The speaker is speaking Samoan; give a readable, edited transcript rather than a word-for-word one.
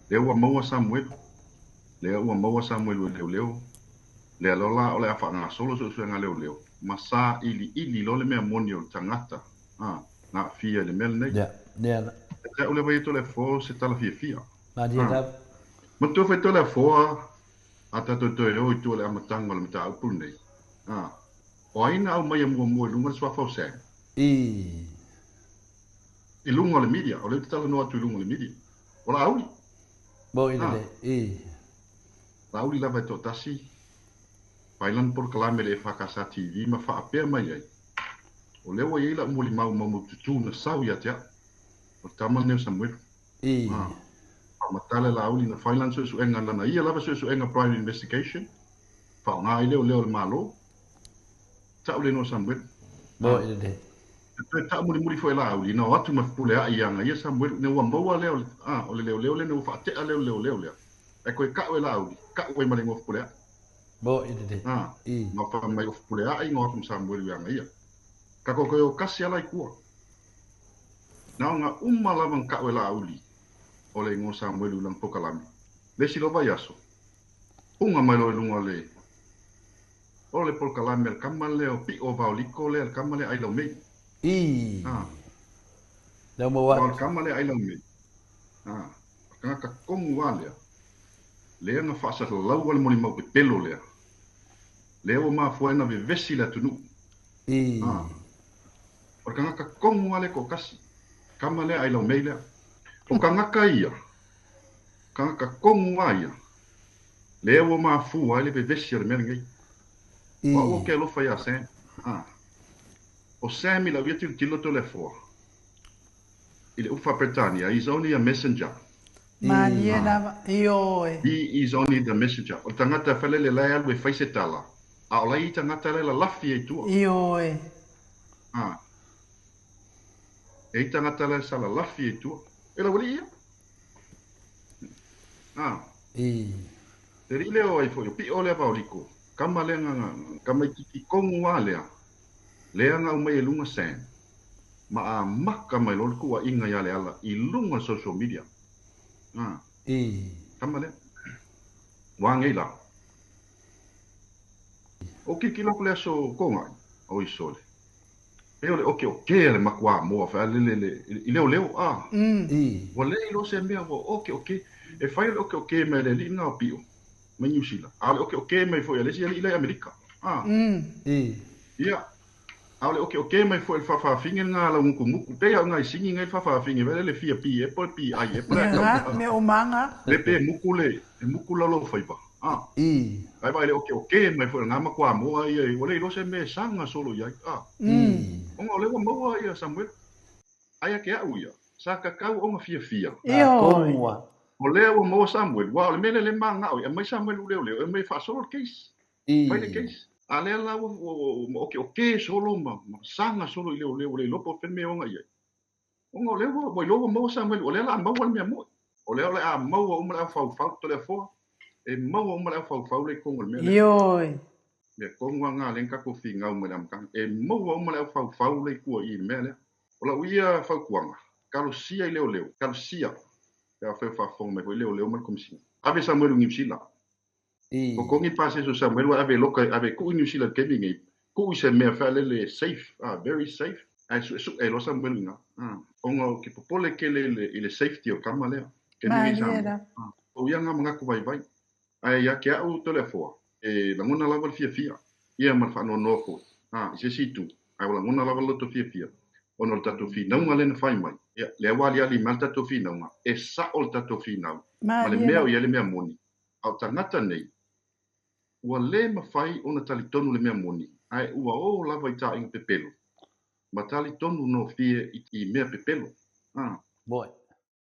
Lea ua maua Samuelu. Lea ua maua Samuelu e leoleo. Lea loa la o le a faagasolo suesuega a leoleo ma sailiili loa le mea moni o le tagata a na aafia i le mea lenei. Ia, lea la. Ia te au lea vai Toleafoa o se tala fiafia. Malie A. lava. Manatua fai Toleafoa a tatou toe o i tua i le amataga o le mataupu lenei. A. O ai na aumaia muamua i luga le suafa o Sam? I. I luga o le media, o lea ou te talanoa atu i luga o le media. O Laauli. Mo i A. le, i. Laauli lava e toatasi, fai lana polokalame i le EFKS TV ma faapea mai ai, O lea ua i ai lau molimau maumaututu na sau ia te au, o le tama lenei o Samuelu. I. A. Faamatala e Laauli na fai lana suesuega, lana ia lava suesuega private investigation, faaaoga ai leoleo a le Malo, tau le igoa o Samuelu. Mo A. i le. E toe tau mulimuli foi e Laauli, na o atu ma fepuleai ia aga ia Samuelu, ina ua maua lea o le, a, o le leoleo lea, ina ua faatea lea o le leoleo lea, ae toe tau e Laauli, tau ai ma le igoa o Fepuleai. Mo i le. A, I. na fai mai o Fepuleai na o atu ma Samuelu ia aga ia. Tatou toe o tasi ala i tua. Na ona uma lava na tau e Laauli o le igoa o Samuelu i lana polokalame. Le isi loa vaiaso, puga mai loa i luga o le, o le polokalame a le tama lea o Pio Vaoliko lea, le tama lea ai laumei. I. A. Lea ua Aua o le atu. tama lea ai laumei. A. O le tagata tonu lava lea, lea na faasalalau le molimau pepelo lea, lea ua mafua ai ona vevesi le atunuu. I. A. O le tagata tonu lava lea e toatasi, tama lea ai laumei lea. O tagata ia, tagata tonu lava ia, lea ua mafua ai le vevesi o le mea lenei. I. O au ou te alofa iā Sam. A. O Sam i lau ia tilotilo Toleafoa i le upu faa-Peretania, he is only a messenger. Malie A. lava, ioe. He is only the messenger. O le tagata e fai lele la e alu e fai se tala, a o la e i ai tagata la e lalafi ai i tua. Ioe. A. E i ai tagata la e sa lalafi ai i tua. E laualii ia. A. I. Le alii lea o ai foi, o Pio lea Vaoliko, tama lea na, na, tamaitiiti tonu lava lea, lea na aumai e luga Sam, ma amata mai loa le tuuaiga ia Leala i luga o le social media. A. I. Tama lea. Ua anei la. O kilokilo atu le aso Togai, oi sole. Pei o le okeokē a le makuamoa faalele le i leoleo a. I. Ua le iloa se mea ua okeokē. E fai o le okeokē mai a le alii lena o Pio mai Niu Sila, a o le okeokē mai foi a le isi alii la i Amerika. A. I. Ia, a o le okeokē mai foi a le faafaafine lena a Laugutumutu, pei lava o nai sini nei le faafaafine vai lea le fia pi e po le pi ai e po le a Mea tau. ga, mea umaga. Le pe muku le, e muku la lou faiva. A. I. Ae vaai i le okeoke mai foi o lena makuamoa ia, ua le iloa se mea e saga solo i ai. A. I. Ona o lea ua maua ia Samuelu. Ae ia te au ia, sa tatau ona fiafia. Ioe. Tonu lava. O lea ua maua Samuelu, aua o le mea lea lea e manao ai, aumai Samuelu leoleo, e aumai e faasolo le case. Fai le I. case. A lea la ua, ua, ua okeoke solo ma, ma saga solo i leoleo, ua le iloa po o fea le mea e oga i ai. Ona o lea ua, ua iloa ua maua Samuelu, o lea o le a maua le mea moni. O lea o le a maua uma le aufaufau, Toleafoa, e maua uma le aufaufau lea i totonu o le mea lea. Ioe. Mea tonu lava lena lea na tatou finau mai le amataga. E maua uma le aufaufau lea i tua i i le mea lea. O lau ia fautuaga, talosia i leoleo, talosia, pe afai o faafofoga mai foi leoleo ma le Komesina. Ave Samuelu i Niu Sila. I. Totogi le pasese o Samuelu ae ave loka, ave tuu i Niu Sila i le taimi lenei, tuu i se mea faalele safe, ah, very safe, ae suesue ai loa Samuelu i ina. Ah, ona ou te popole tele i le, i le safety o le tama lea, taimi lenei i Malie Samoa. lava. Ah, pau ia na manatu vaivai. Ae ia te au Toleafoa, e lagona lava le fiafia, ia ma le faanoanoa foi, ah, i se isi itu, ae ua lagona lava le loto fiafia, ona o le tatou finauga lea na fai mai, ia, lea ua aliali mai le tatou finauga, e sao le tatou finau, ma le Malie mea o lava. i ai le mea moni. A o tagata nei, ua le mafai ona talitonu le mea moni, ae ua o lava i taaiga pepelo, ma talitonu nofie i mea pepelo. A. Moe.